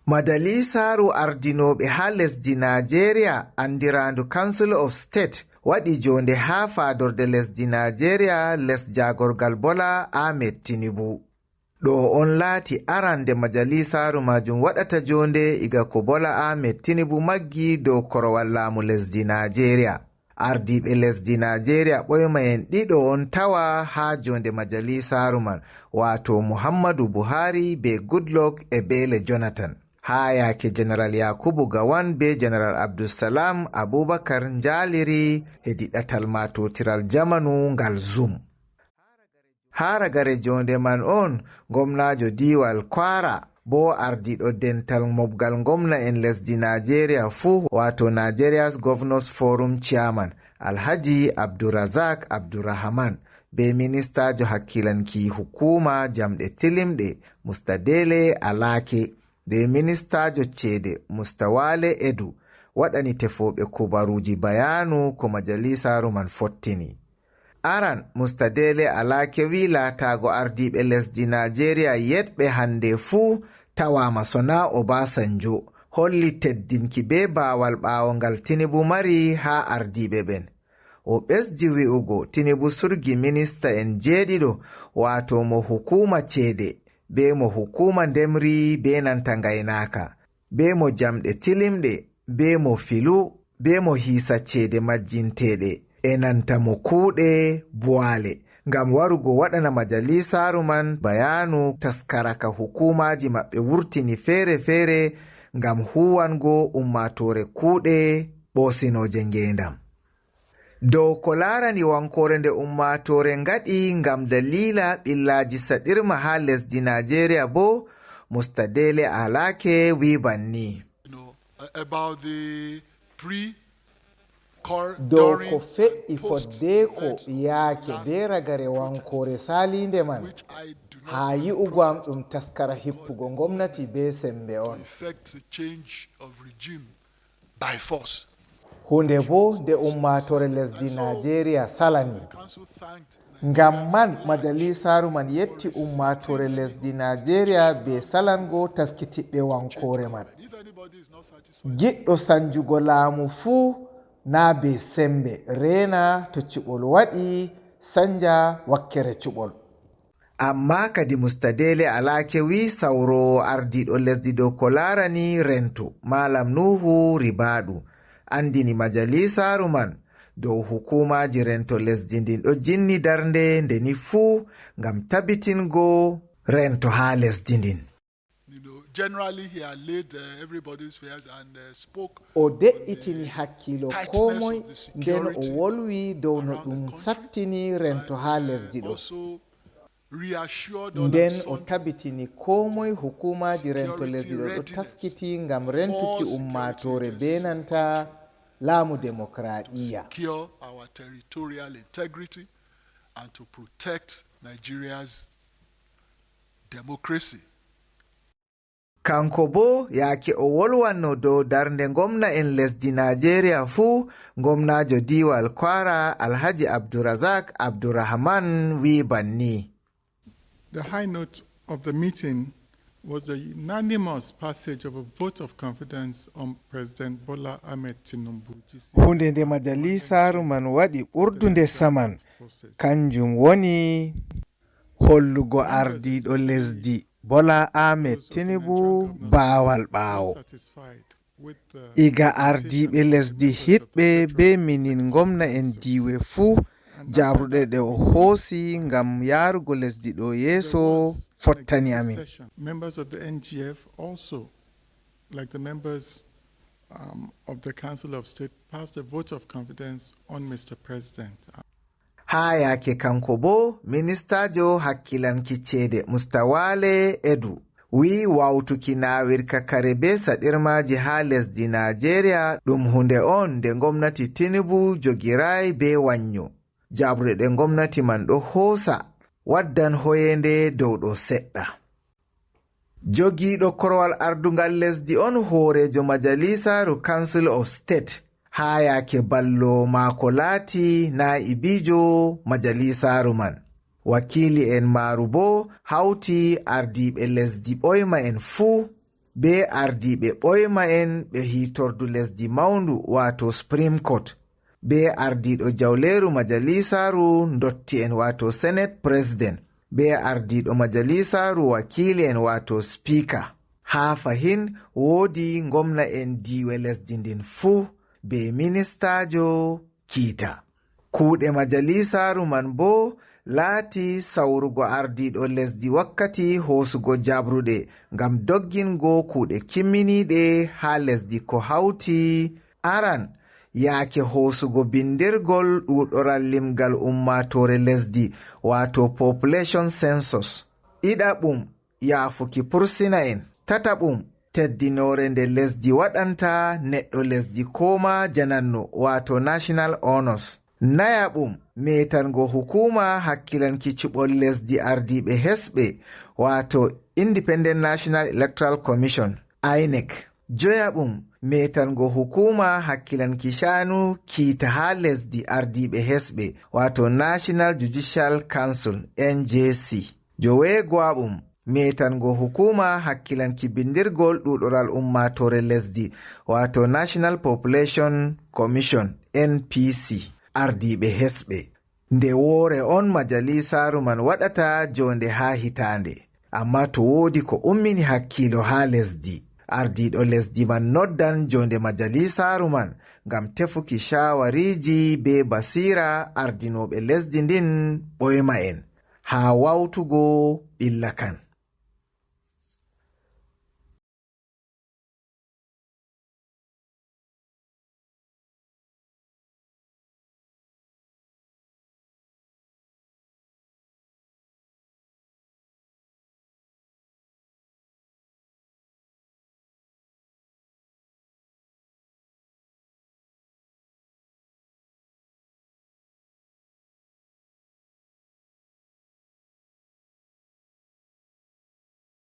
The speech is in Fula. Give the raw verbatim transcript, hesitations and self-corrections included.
Majalisaaru ardinooɓe haa lesdi Naajeeriya, anndiraandu Council of State, waɗi joonde haa faadorde lesdi Naajeeriya les jaagorgal Bola Ahmed Tinubu. Ɗo on laati arande majalisaaru maajum waɗata joonde iga ko Bola Ahmed Tinubu maggi dow korowal laamu lesdi Naajeeriya. Ardiiɓe lesdi Naajeeriya ɓoyma en ɗiɗo on tawa haa joonde majalisaaru man, waato Muhammadu Buhari be Goodluck Ebele Jonathan. Haa yaake Jeneral Yakubu Gawan be Jeneral Abdulsalam Abubakar njaaliri hedi ɗatal maatotiral jamanu ngal Zoom. Haa ragare joonde man on, ngomnaajo diiwal Kwara, bo ardiiɗo dental mobgal ngomna'en lesdi Naajeeriya fuu, waato Nigeria's Governors Forum Chairman, Alhaji Abdurazak Abdurrahman, be ministaajo hakkilanki hukuuma jamɗe tilimɗe, Mustadele Alake, be ministaajo ceede, Mustawale Edu, waɗani tefooɓe kubaruuji bayaanu ko majalisaaru man fottini. Aran, Mustadele Alake wi'i laataago ardiiɓe lesdi Naajeeriya yeɗɓe hannde fuu tawaama sonaa Obasanjo, holli teddinki be baawal ɓaawo ngal Tinubu mari haa ardiiɓe ɓen. O ɓesdi wi'ugo Tinubu surgi minista en jeeɗiɗo, waato mo hukuuma ceede, be mo hukuuma ndemri be nanta ngaynaaka, be mo jamɗe tilimɗe, be mo filu, be mo hiisa ceede majjinteeɗe, e nanta mo kuuɗe buwaale, ngam warugo waɗana majalisaaru man bayaanu taskara ka hukuumaaji maɓɓe wurtini feere-feere ngam huuwango ummaatoore kuuɗe ɓoosinooje ngeendam. Dow ko laarani wankoore nde ummaatoore ngaɗi ngam daliila ɓillaaji saɗirma haa lesdi Naajeeriya boo, Mustadele Alake wi'i banni. You know, uh, about the pre, cor-, dow during, ko fe'i and post foddeeko event yaake last bee ragare wankoore saaliinde man, which I do not haa yi'ugo am ɗum taskara hippugo ngomnati bee semmbe on. Effect a change of regime by force. Huunde boo nde ummaatoore lesdi Naajeeriya salani. Ngam man, majalisaaru man yetti ummaatoore lesdi Naajeeriya bee salango taskitiɓɓe wankoore man. Giɗɗo sanjugo laamu fuu naa bee semmbe, reena to cuɓol waɗi, sanja wakkere cuɓol. Ammaa kadi Mustadele Alake wi'i sawroowo ardiiɗo lesdi dow ko laarani rento, Malam Nuhu Ribadu, anndini majalisaaru man dow hukuumaaji rento lesdi ndin ɗo jinni darnde nde ni fuu ngam tabitingo rento haa lesdi ndin. You know, generally he allayed, uh, everybody's fears and, uh, spoke O on the de'itini hakkiilo tightness koo moy, of the nden o security wolwi dow no around the ɗum country. Sattini rento haa lesdi ɗo. Also reassured all of a sudden. Nden o tabitini koo moy hukuumaaji rento lesdi ɗo ɗo taskiti ngam rentuki ummaatoore bee nanta laamu demokraaɗiyya. Secure our territorial integrity and to protect Nigeria's democracy. Kanko boo, yaake o wolwanno dow darnde ngomna'en lesdi Naajeeriya fuu, ngomnaajo diiwal Kwara, Alhaji Abdurazak Abdurrahman, wi'i banni. The high note of the meeting was the unanimous passage of a vote of confidence on President Bola Ahmed Tinubu, G C. Huunde nde majalisaaru man waɗi ɓurdunde saman, kanjum woni hollugo ardiiɗo lesdi Bola Ahmed Tinubu baawal ɓaawo. Iga ardiiɓe lesdi hiɗɓe bee minin ngomna'en diiwe fuu, jaabruɗe ɗe o hoosi ngam yaarugo lesdi ɗo yeeso fottani amin. Members of the N G F also, like the members, um, of the Council of State, passed a vote of confidence on Mister President. Haa yaake kanko boo, ministaajo hakkilanki ceede Mustawale Edu wi'i waawtuki naawirka kare bee saɗirmaaji haa lesdi Naajeeriya ɗum huunde on nde ngomnati Tinubu jogiraay bee wannyo. Jaabruɗe ɗe ngomnati man ɗo hoosa waddan hoyeende dow ɗo seɗɗa. Jogiiɗo korowal ardungal lesdi on hooreejo majalisaaru Council of State, haa yaake ballo maako laati naa'ibiijo majalisaaru man. Wakiili'en maaru boo hawti ardiiɓe lesdi ɓoyma en fuu. bee ardiiɓe ɓoyma en ɓe hiitordu lesdi mawndu, waato Supreme Court, bee ardiiɗo jawleeru majaliisaaru ndotti en, waato Senate President, bee ardiiɗo majaliisaaru wakiili en, waato Speaker. Haa fahin woodi ngomna en diiwe lesdi ndin fuu, bee ministaajo kiita. Kuuɗe majaliisaaru man boo laati sawrugo ardiiɗo lesdi wakkati hoosugo jabruɗe ngam doggingo kuuɗe kimminiiɗe haa lesdi ko hawti aran yaake hoosugo bindirgol ɗuuɗoral limgal ummaatoore lesdi, waato population census. Ɗiɗaɓum, yaafuki pursina en. Tataɓum, teddinoore nde lesdi waɗanta neɗɗo lesdi koo ma jananno, waato national honours. Nayaɓum, meetango hukuuma hakkilanki cuɓol lesdi ardiiɓe hesɓe, waato Independent National Electoral Commission, INEC. Joyaɓum, meetango hukuuma hakkilanki caanu kiita haa lesdi ardiiɓe hesɓe, waato National Judicial Council, N J C. Joweego'aɓum, meetango hukuuma hakkilanki bindirgol ɗuuɗoral ummaatoore lesdi, waato National Population Commission, N P C, ardiiɓe hesɓe. Nde woore on majaliisaaru man waɗata joonde haa hitaande. Ammaa to woodi ko ummini hakkiilo haa lesdi, ardiiɗo lesdi man noddan joonde majaliisaaru man ngam tefuki caawariiji bee basiira ardinooɓe lesdi ndin ɓoyma en, haa wawtugo ɓilla kan.